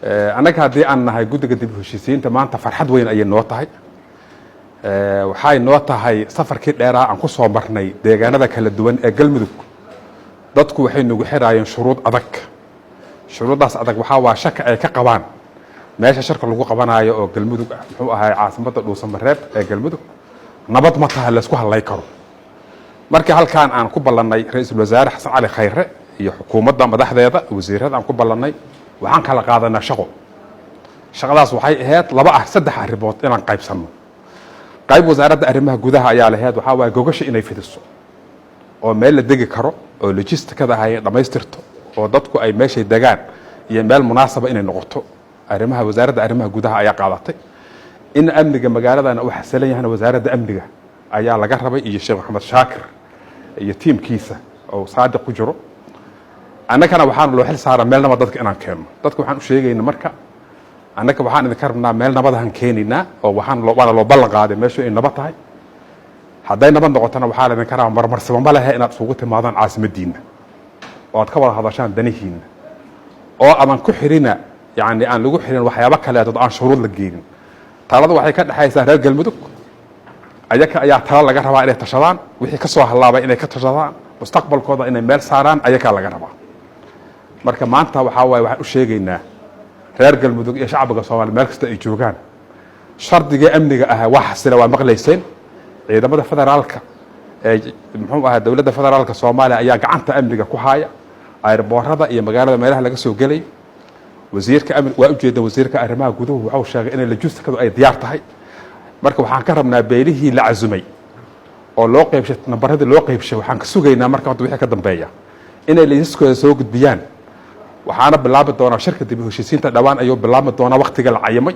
Annaga haddii aan nahay guddiga dib u heshiisiinta, maanta farxad weyn ayay noo tahay. Waxay noo tahay safarkii dheeraa aan ku soo marnay deegaanada kala duwan ee Galmudug. Dadku waxay nagu xiraayeen shuruud adag. Shuruuddaas adag waxaa waa shaka ay ka qabaan meesha shirka lagu qabanaayo oo Galmudug ah, muxuu ahay, caasimadda Dhuusamareeb ee Galmudug, nabad ma taha laysku hadlay karo. Markii halkaan aan ku ballannay Ra-iisul Wasaare Xasan Cali Khayre iyo xukuumadda madaxdeeda, wasiirada aan ku ballannay, waxaan kala qaadanaa shaqo. Shaqadaas waxay ahayd laba ah saddex arrimood inaan qaybsanno. Qayb Wasaaradda Arrimaha Gudaha ayaa lahayd, waxaa waaye gogasha inay fidiso oo meel la degi karo oo logisticada ay dhammaystirto oo dadku ay meeshay degaan iyo meel munaasaba inay noqoto. Arrimaha Wasaaradda Arrimaha Gudaha ayaa qaadatay. In amniga magaaladana uu xasilan yahana Wasaaradda Amniga ayaa laga rabay iyo Sheekh Maxamed Shaakir iyo tiimkiisa oo Saadiq ku jiro. Annagana waxaana loo xil saaraa meel nabad dadka inaan keenno. Dadka waxaan u sheegayna marka, annaga waxaan idinka rabnaa meel nabadahan keenaynaa oo waxaan loo waana loo ballan qaaday meeshu ay nabad tahay. Hadday nabad noqotona, waxaa la idinka rabaa marmarsimo ma lehe inaad isugu timaadaan caasimadiinna oo aad ka wada hadashaan danihiinna oo aadan ku xirina, yani aan lagu xirin waxyaabo kaleetood, aan shuruud la geenin. Talada waxay ka dhexaysaa reer Galmudug. Ayaka ayaa tala laga rabaa inay tashadaan, wixii ka soo hallaabay inay ka tashadaan, mustaqbalkooda inay meel saaraan ayakaa laga rabaa. Marka maanta waxaa waaye waxaan u sheegaynaa reer Galmudug iyo shacbiga Soomaaliya meel kasta ay joogaan, shardigii amniga ahaa waa xasila, waa maqlayseen. Ciidamada federaalka ee, muxuu ahaa, dowladda federaalka Soomaaliya ayaa gacanta amniga ku haaya airboorada iyo magaalada meelaha laga soo gelayo. Wasiirka amni waa ujeeda, Wasiirka Arrimaha Guduhu wuxuu sheegay inay logisticadu ay diyaar tahay. Marka waxaan ka rabnaa beelihii la casumay oo loo qaybshay, nambaradii loo qaybshay, waxaan ka sugaynaa marka hadda wixii ka dambeeya inay liisaskooda soo gudbiyaan. Waxaana bilaabi doonaa shirka dib u heshiisiinta dhawaan ayuu bilaabmi doonaa, waktiga la cayimay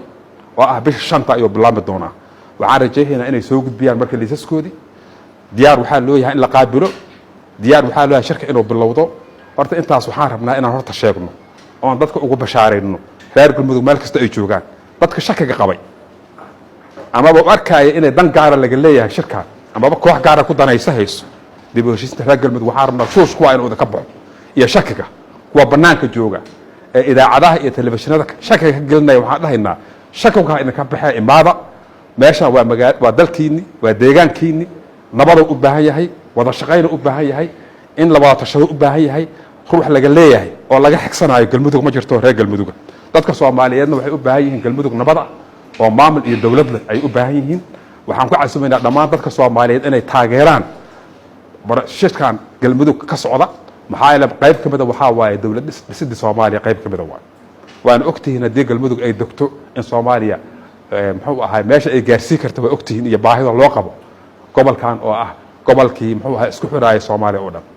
oo ah bisha 5ta ayuu bilaabmi doonaa. Waxaan rajaynaynaa inay soo gudbiyaan marka liisaskoodii. Diyaar waxaa loo yahay in la qaabilo, diyaar waxaa loo yahay shirka inuu bilowdo. Horta intaas waxaan rabnaa inaan horta sheegno oon dadka ugu bashaarayno reer Galmudug meel kasta ay joogaan. Dadka shakiga qabay amaba u arkaaya inay dan gaara laga leeyahay shirkan amaba koox gaara ku danaysa hayso dib u heshiisinta reer Galmudug, waxaan rabnaa shuush kuwa inuu idinka baxo iyo shakiga. Kuwa banaanka jooga ee idaacadaha iyo telefishinada shakiga ka gelinaya, waxaan dhahaynaa shakiga idinka baxee, imaada. Meeshan waa magaa, waa dalkiinni, waa deegaankiinni. Nabaduu u baahan yahay, wada shaqaynu u baahan yahay, in la wada tashado u baahan yahay. Ruux laga leeyahay oo laga xigsanaayo Galmudug ma jirto reer Galmuduga. Dadka Soomaaliyeedna waxay u baahan yihiin Galmudug nabad ah oo maamul iyo dowlad leh ay u baahan yihiin. Waxaan ku casumaynaa dhammaan dadka Soomaaliyeed inay taageeraan shirkan Galmudug ka socda. Maxaa yeele, qayb ka mida waxaa waaye dowlad dhisidii Soomaaliya qayb ka mida waaye. Waana ogtihiin haddii Galmudug ay degto in Soomaaliya, muxuu ahay, meesha ay gaarsiin karta. Waa ogtihiin iyo baahida loo qabo gobolkan oo ah gobolkii, muxuu ahay, isku xiraaya Soomaaliya oo dhan.